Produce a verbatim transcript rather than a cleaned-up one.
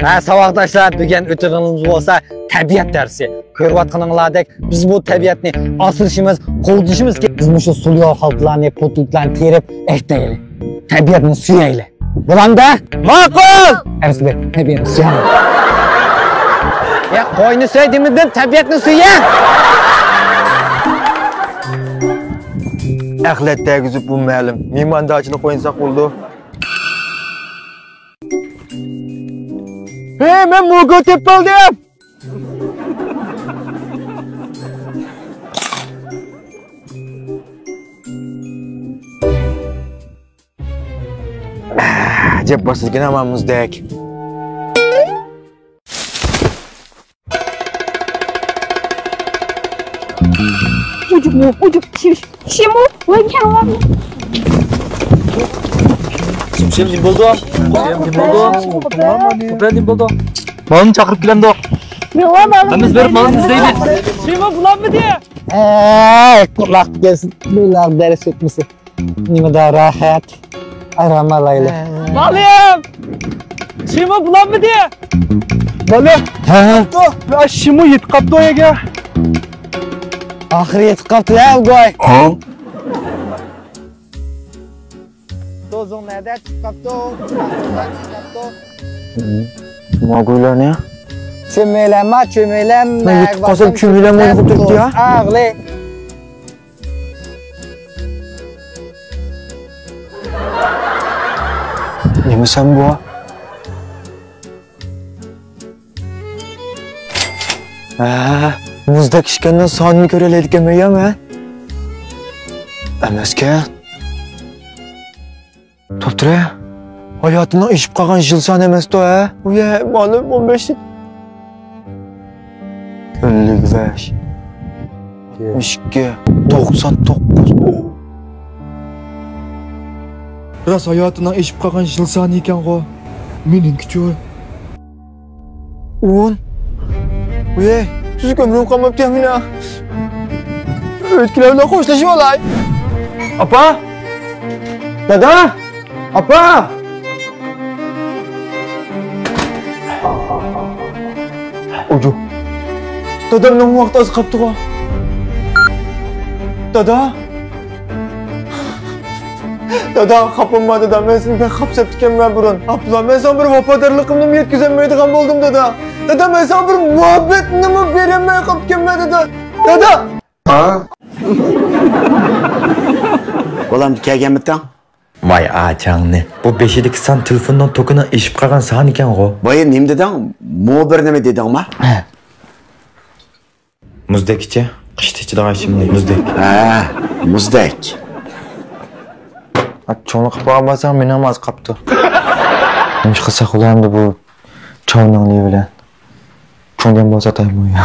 ھە، ساۋاقداشلار، بۈگۈن ئۆتىدىغىنىمىز بولسا تەبىئەت دەرسى. كۆرۈۋاتقىنىڭلاردەك، بىز بۇ تەبىئەتنى ئاسرىشىمىز، قوغدىشىمىز كېرەك. بىز مۇشۇ سۇلياۋ خالتىلارنى، پوتلۇقلارنى تېرىپ ئەكتەيلى. تەبىئەتنى سۆيەيلى. بولامدا؟ ماقۇل! ئەمىسە بىر تەبىئەتنى سۆيەيلى. يا، قوينى سۆي دېمىدىم، تەبىئەتنى سۆيە! ئەخلەت دەگۈزۈپ بۇ مەلۇم. مېھماندارچىلىق ئوينىساق بولىدۇ. ھەي، مەن موگو تېپىپ ئالدىم! جەپ باسىدىكەن ھامان مۇزدەك. ئۇجۇقمۇ، ئۇجۇق، شىم، شىمۇ، ۋاي، كەڭ. شىم، شىم، نېمە بولدى؟ شىم، نېمە بولدى؟ كۆپرەك نېمە بولدى؟ بالىنى چاقىرىپ كېلەمدۇق. ھەممىمىز بېرىپ بالىنى ئىزدەيلى. شىمۇ بولالمىدى. ئەي، قۇلاق كەلسۇن. بۇلار دەرس ئۆتمىسە. نېمىدا راھەت، ئارام ئالايلى. بالىم! شىمۇ بولالمىدى! بالىم! ھە؟ يا، شىمۇ يېتىپ قاپتۇ ئۆيگە. ئاخىرى يېتىپ قاپتۇ ھە، ئۆگەي. ھە؟ توزۇڭ نەدە چىقىپ قاپتۇ؟ ماگۇيلارنى؟ چۆمۈلەمما، چۆمۈلەم. مەن يېتىپ قالسام، چۆمۈلەم ئوينىغۇپ تۇرۇپتۇ يا. ئاغلى. نېمە سەن بۇ؟ ھە، مۇزدەك ئىچكەندىن سانىنى كۆرەلەيدىكەنمەن يا مەن؟ ئەمەسكەن. توپتۇرە، ھاياتىنىڭ ئېشىپ قالغان يىل سانى ئەمەستۇ ھە؟ ئۇيە، مالىم ئون بەش. ئەللىك بەش. ئىككى، توقسان توققۇز. راست ھاياتىنىڭ ئېشىپ قالغان يىل سانى ئىكەنغۇ. مېنىڭكىچۇ؟ ئون. ۋەي، تۈزۈك ئۆمرۈم قالماپتۇ يا مېنىڭ. ئۆيدىكىلەر بىلەن خوشلىشىۋالاي. ئاپا! دادا! ئاپا! ئوجۇ. دادامنىڭ ۋاقتى ئاز قاپتىغۇ. دادا! دادا، خاپا بولما دادا، مەن سېنى بەك خاپا سېتىپتىكەنمەن بۇرۇن. ئابدۇللا، مەن ساڭا بىر ۋاپادارلىقىمنىمۇ يەتكۈزەلمەيدىغان بولدۇم دادا. دادا، مەن ساڭا بىر مۇھەببەتنىمۇ بېرەلمەي قاپتىكەنمەن دادا. دادا! بالام، كەلگەنمىتىڭ؟ ۋاي ئاچاڭنى. بۇ بېشىدىكى سان تېلېفوننىڭ توكىنىڭ ئېشىپ قالغان سانى ئىكەنغۇ. بايا نېمە دېدىڭ؟ مۇ بىر نېمە دېدىڭما؟ ھە. مۇزدەكچە، قىشتا ئىچىدىغان ئىچىملىك مۇزدەك. ھە، مۇزدەك. چوڭلۇق قىلىپ بارغان بولساڭ، مېنىڭمۇ ئاز قاپتۇ. نېمىش قىلساق بولامدۇ بۇ چاۋنىڭلى بىلەن؟ چوڭ گەپ بولسا تايمۇ يا.